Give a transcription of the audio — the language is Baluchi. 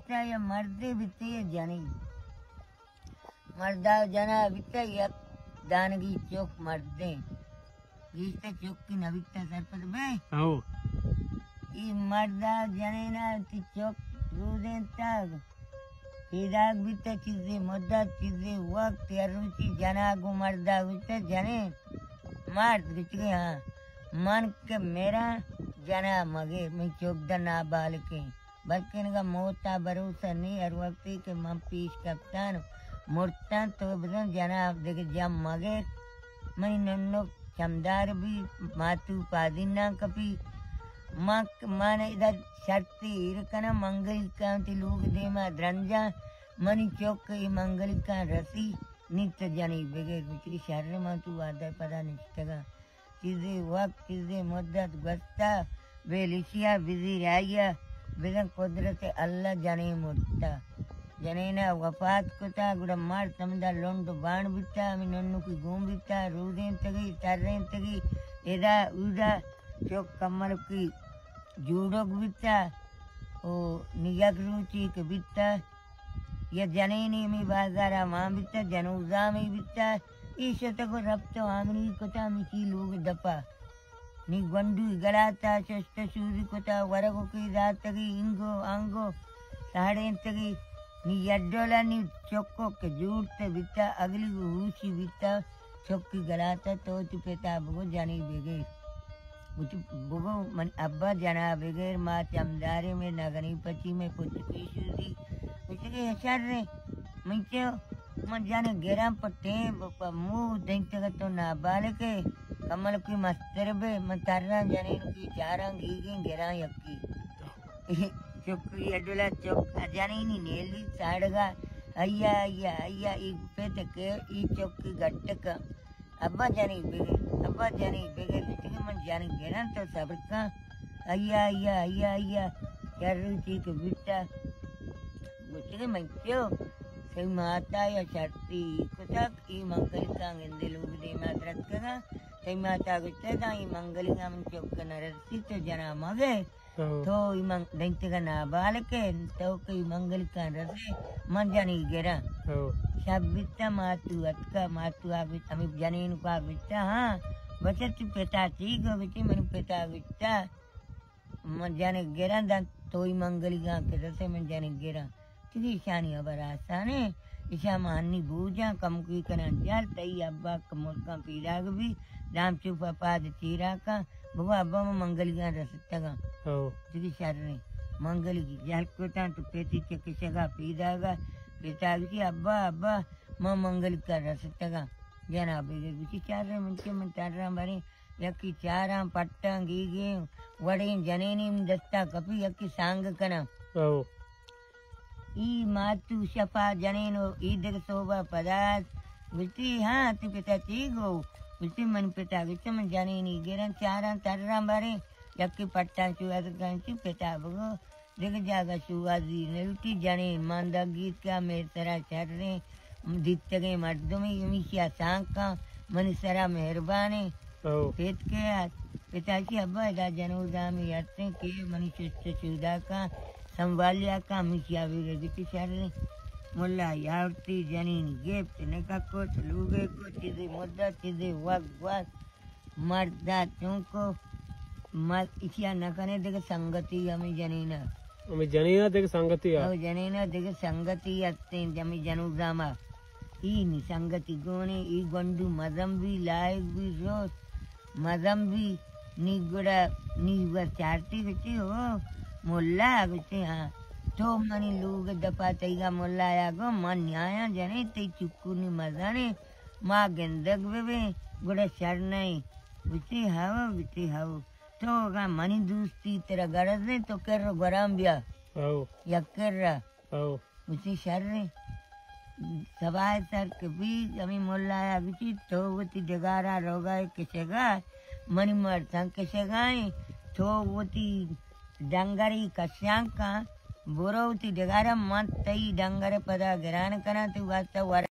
بیتا، یا مردے بیتے یا جنے۔ مردا جنا بیتا، یک دانگی چوک مردیں۔ گیشتر چوکی نہ بیتا، سرپد بے۔ ہو۔ ای مردا جنینا تی چوک رودینتا۔ پیداگ بیتا چیزے مدت، چیزے وقت، یا روچی جنا گو مردا گوشتا جنین۔ مرد گوشتگے ہاں، من کہ میرا جنا مگے، من چوک دا نابالکیں۔ بلکن اگاں موت ء بھروسہ نی، ہر وقتی کہ من پیش کپتان مرتان تو بزن جناب دگہ جم مگر منی ننک چمدار بی، ماتو پادیناں کپی۔ من، من ادا شرطی ایر کناں، منگلیکاں تی لوگ دیما درنجاں، منی چوک ای منگلیکاں رسی، نی تو جنی بگر بچی شر من تو وعدہ پدا نشتگاں۔ چیزے وقت، چیزے مدت گوستا، بے لشیا بزیر آئیا، بزن قدرت اللہ جنین مرتا۔ جنینا وفات کتا، گڑا مرد ہمدا لنڈ و بان بیتا، ہمیں ننکی گون بیتا، رودینتگی، ترینتگی، ادا اودا چوک کملکی جوڑوک بیتا، او نی یک روچی کہ بیتا، یا جنینے ہمے بازارا مان بیتا، جنوزامے بیتا، اے شتگ و رپت و آمنی کتا ہمیشی لوگ دپا۔ نی گونڈوی گلاتا ششت و شوری کتا، ورگ و کے داتگی، انگو آنگو ساڑینتگی۔ نی یڈولا نی چکو کہ جوڑت بیتا، اگلی و ہوشی بیتا، چکی گلاتا تو تی پتا بگو جنی بگیر۔ گوشتی، بگو من ابا جنا بگر، ما چمدارے میں نگنی پچی میں پچ پیشوزی۔ گوشتی کہ شر ہے، من چو، من جن گرم پٹیں، پ-، پ-، مو دینتگ تو نابالکے، کمل کوئی مستر بے، من تران جنین کی چاران گیگیں گران یکی۔ چکی اڈولا چک جنینی نیلی ساڑگا، ایا، ایا، ایا، ای پیتکے، ای چکی گٹکا۔ ابا جنی بگر، ابا جنی بگر، گوشتی کہ من جنی گران تو صبر کن۔ ایا، ایا، ایا، ایا، چر روچی کہ بیتا۔ گوشتی کہ من چو، سی ماتا یا شرطی کتک، ای منگلی کان گندے لوگ دیما درتکگا۔ سی ماتا گوشتا دا ای منگلی من چوک نرسی تو جنا مگے۔ ہو۔ تو ای من دینتگا نابالکے، تو کہ ای منگلکان رسے، من جنی گراں۔ ہو۔ شب بیتا ماتو اتکا، ماتو آ گوشت، ہمیں جنین کو آ گوشتا، ہاں، بچہ تو پتا چی گو؟ گوشتی من پتا گوشتا، من جنی گراں دن، تو ای منگلکان کہ رسے من جنی گراں۔ چدی ایشانی ہبر آسان ایں، ایشاں ما ہنی بوجاں، کمکی کناں جہل، تئی ابا کہ ملکاں پیداگ بی، دام چوپا پاد چیراکاں، بگو ابا ما منگلیاں رستگاں۔ ہو۔ چدی شر ایں، منگلی جہل کتاں تو پیتی چکشگا پیداگا، پیتاگی ابا، ابا، ما منگلی کا رستگاں۔ جناب بگر گوشی شر ایں، من چے من تراں بریں، یکی چاراں پٹاں گیگیں وڑیں جنینی من دستا کپی، یکی سانگ کناں۔ ہو۔ ای ماتو شپا جنین و ای دگہ صوبہ پداس۔ گوشتی، ہاں، تی پتا چی گو؟ گوشتی، من پتا گوشتی، من جنینی گرن چاران تران باریں، یکی پٹان چو از گنچی پتا بگو، دگہ جاگہ شوازی نلوٹی۔ جنین ماندگیت کا میر سرا شریں، دیتگیں مردمی ہمیشی آسان کن، منی سرا مہربانیں۔ او۔ پیت کے آت، پتا چی ابا ادا جنوزامی ہستیں کہ منی چست چودا کن، سنبھالیا کن، ہمیشی آویرے گتی شریں۔ ملا یاورتی جنین گپت، نکا کت، لوگے کت، چیزی مدت، چیزی وقت گوست۔ مردا چونکو مرد اشیا نہ کنے دگہ سنگتی ہمیں جنینا۔ ہمیں جنینا دگہ سنگتی آ۔ او جنینا دگہ سنگتی ہستیں ہمیں جنوزاما۔ ای نی سنگتی گونے، ای گونڈو مزن بی، لائق بی، روت مزن بی، نی گڑا نی بس چارتی گوشتی، او ملا گوشتی، ہاں، تو منی لوگ دپا تئیگا ملا یا گو، من نیایاں جنے، تئی چکو نی مزنے، ما گندگ ببیں، گڑا شر نئیں۔ گوشتی، ہئو، گوشتی، ہئو۔ تو اگاں منی دوستی ترا گرز انت، تو کر و گوران بیا۔ ہئو۔ یک کر ء۔ ہئو۔ گوشتی، شر انت۔ سباہ سر کہ بیت، ہمے ملایا گوشتی، تو وتی ڈگارا روگا ئے کشگا، منی مرداں کشگا ایں، تو وتی ڈنگری کشان کن، برو وتی ڈگارا، من تئی ڈنگر پدا گران کناں، تئی واسطہ ور